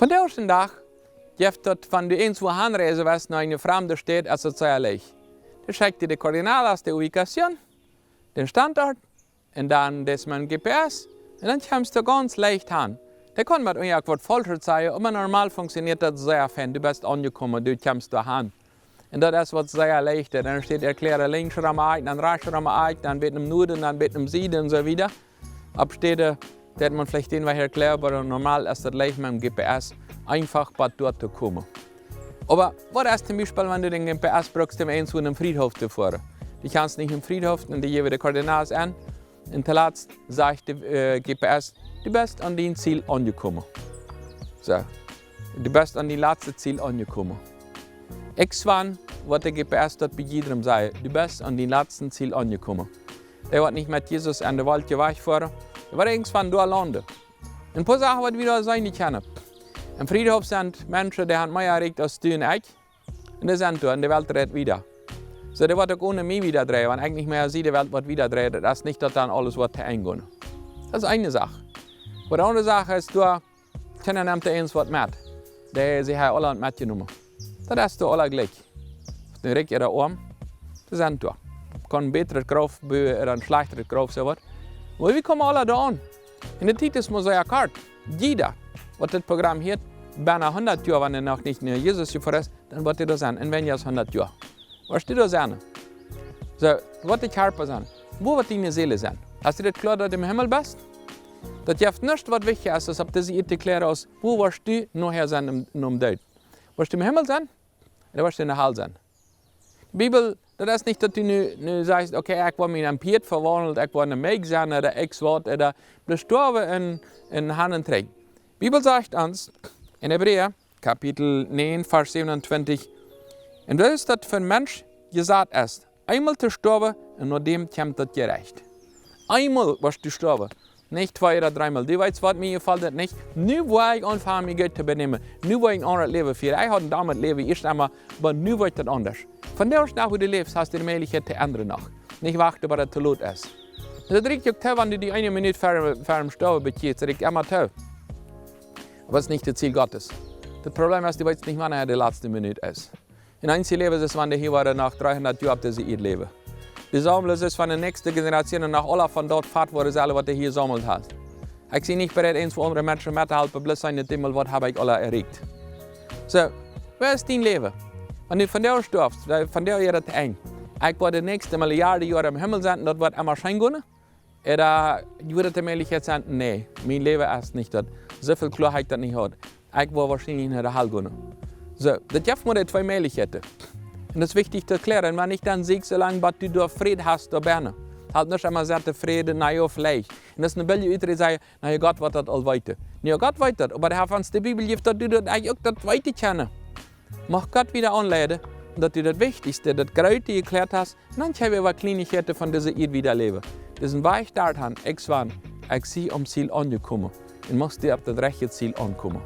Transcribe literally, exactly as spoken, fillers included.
Vondoag dän Dach jeft daut, wan du irjentwua hanreisen west, no eene framde Staut, es daut sea leicht. Dan schekjt die de Koordinaten, de Ubicación, dän Standoat, un dan deist met G P S, un dan kjemst du gaunz leicht aun. Dee kaun met irjentwaut Faulschet sennen, oba normal funktioniet daut sea fein. Du best aunjekomen, du kjemst doa aun. Un daut es waut sea leicht. Dan steit erkjläat, linkjs rom, dan rajchts rom, dan bät no Nuaden, dan bät no Sieden un soo wieda. Opp Städen, daut maun veleicht dän Wajch erkjläat, oba normal es daut leicht met G P S eefach bat doa to komen. Oba waut es toom Biespel, wan du dän G P S brukst, om irjentwua no eenen Friedhof to foaren? Du kjanst nich no eenen Friedhof, un dee jäwen die de Koordinaten aun. Un toolatst sajcht de, äh, G P S: "Du best aun dien Ziel aunjekomen." Soo, du best aun dien latstet Ziel aunjekomen. Ekj swan, waut de G P S daut bie jiedrem sajcht: "Du best aun dien latstet Ziel aunjekomen." Dee woat nich met Jesus aun de Welt wajchfoaren. Dee woat irjentwua doa landen. Een poa Sachen, waut wie doa seenen kjennen. Em Friedhof sent Menschen, dee han mea erreicht aus du un ekj. Un dee sent doa, un de Welt dreit wieda. Soo, dee woat uk one mie wieda dreien, wan ekj nich mea sie, de Welt woat wieda dreien, daut es nich, daut dan aules woat to Enj gonen. Daut es eene Sach. Oba de aundre Sach es, doa, kjeena nemt irjentwaut met. Dee, see haben aula metjenomen. Daut es doa aula jlikj. Auf nu rikj ooda oam, dee sent doa. Kaun een bätret Grauf buen ooda een schlajchtret Grauf, soo waut. Oba wie komen aula doa aun. Un de Tiet es mau sea kort. Jieda, waut dit Program hieet, bennen hundat Joa, wan hee noch nich no Jesus jefoaren es, dan woat hee doa sennen, en weinja aus hundat Joa. Woascht du doa sennen? Soo, woat de Kjarpa sennen? Wua woat diene Seel sennen? Hast du daut kloa, daut du em Himmel best? Daut jeft nuscht, waut wichtja es, aus opp dise Ieed to kjlären, aus wua woascht du nohäa sennen, em, nom Doot? Woascht du em Himmel sennen? Ooda woascht du en de Hal sennen? De Bibel, daut es nich, daut du nu, nu sajchst: "Okay, ekj woa mie en een Pieet vewaundlen, ekj woa ne Melkj sennen, ooda ekj woa, ooda bestorwen un, un han un trigj." De Bibel sajcht ons en Hebräa, Kapitel näajen, Varsch säwenuntwintich: "Un daut es, daut fa een Mensch jesat es, eemol to stoawen, un no däm kjemt daut Jerecht." Eemol woascht du stoawen, nich twee ooda dreemol. Du weetst waut, mie jefelt daut nich. Nu woa ekj aunfangen, mie goot to benämen. Nu woa ekj een aundret Läwen fieren. Ekj haud een domet Läwen, ieescht emol, oba nu woa ekj daut aundasch. Vondoag, woo du läfst, hast du de Mäajlichkjeit to endren noch. Nich wachten, bat daut to lot es. Daut rieekjt uk too, wan du die eene Minut ver, ver dem Stoawen bekjieescht, daut rieekjt emma too. Oba daut es nich daut Ziel Gottes. Daut Problem es, du weetst nich, wanea de latste Minut es. En eensje Läwen es, wan dee hia woaren noch dreehundat Joa opp dise Ieed läwen. De Saumel es, wan de näakjste Generation noch aula von doa fat woaren sellen, waut dee hia jesaumelt haben. Ekj sie nich bereit, eent fa aundre Menschen mettohalpen, bloos sennen, daut emol, waut hab ekj aula erreicht. Soo, woo es dien Läwen? Wan du vondoag stoafst, wan vondoag jeit daut Enj. Ekj woa de näakjste Milliarden Joaren em Himmel sennen, daut woat emma scheen gonen. Ooda woat de Mäajlichkjeit sennen: "Nä, mien Läwen es nich daut. Soo väl Kloaheit daut nich haud. Ekj woa woarschienlich no de Hal gonen." Soo, daut jeft mau dee twee Mäajlichkjeiten. Un daut es wichtich to kjlären, wan nich, dan sie ekj soo lang, bat du doa Fräd hast, doa bennen. Halt nich emma sennen tofräd, na jo, veleicht. Un daut es een bät utredden, sajen: "Na jo, Gott woat daut aul weeten." Na jo, Gott weet daut, oba dee haft ons de Bibel jejäft, daut du daut eejentlich uk daut weeten kaust. Mucht Gott die aunleiden, daut du daut Wichtichste, daut Groote jekjläat hast, un dan kjenn wie äwa Kjleenichkjeiten von dise Ieed wieda läwen. Disen Wajch doahan, ekj swan, ekj sie aum Ziel aunjekomen. Un muchst du opp daut rajchte Ziel aunkomen.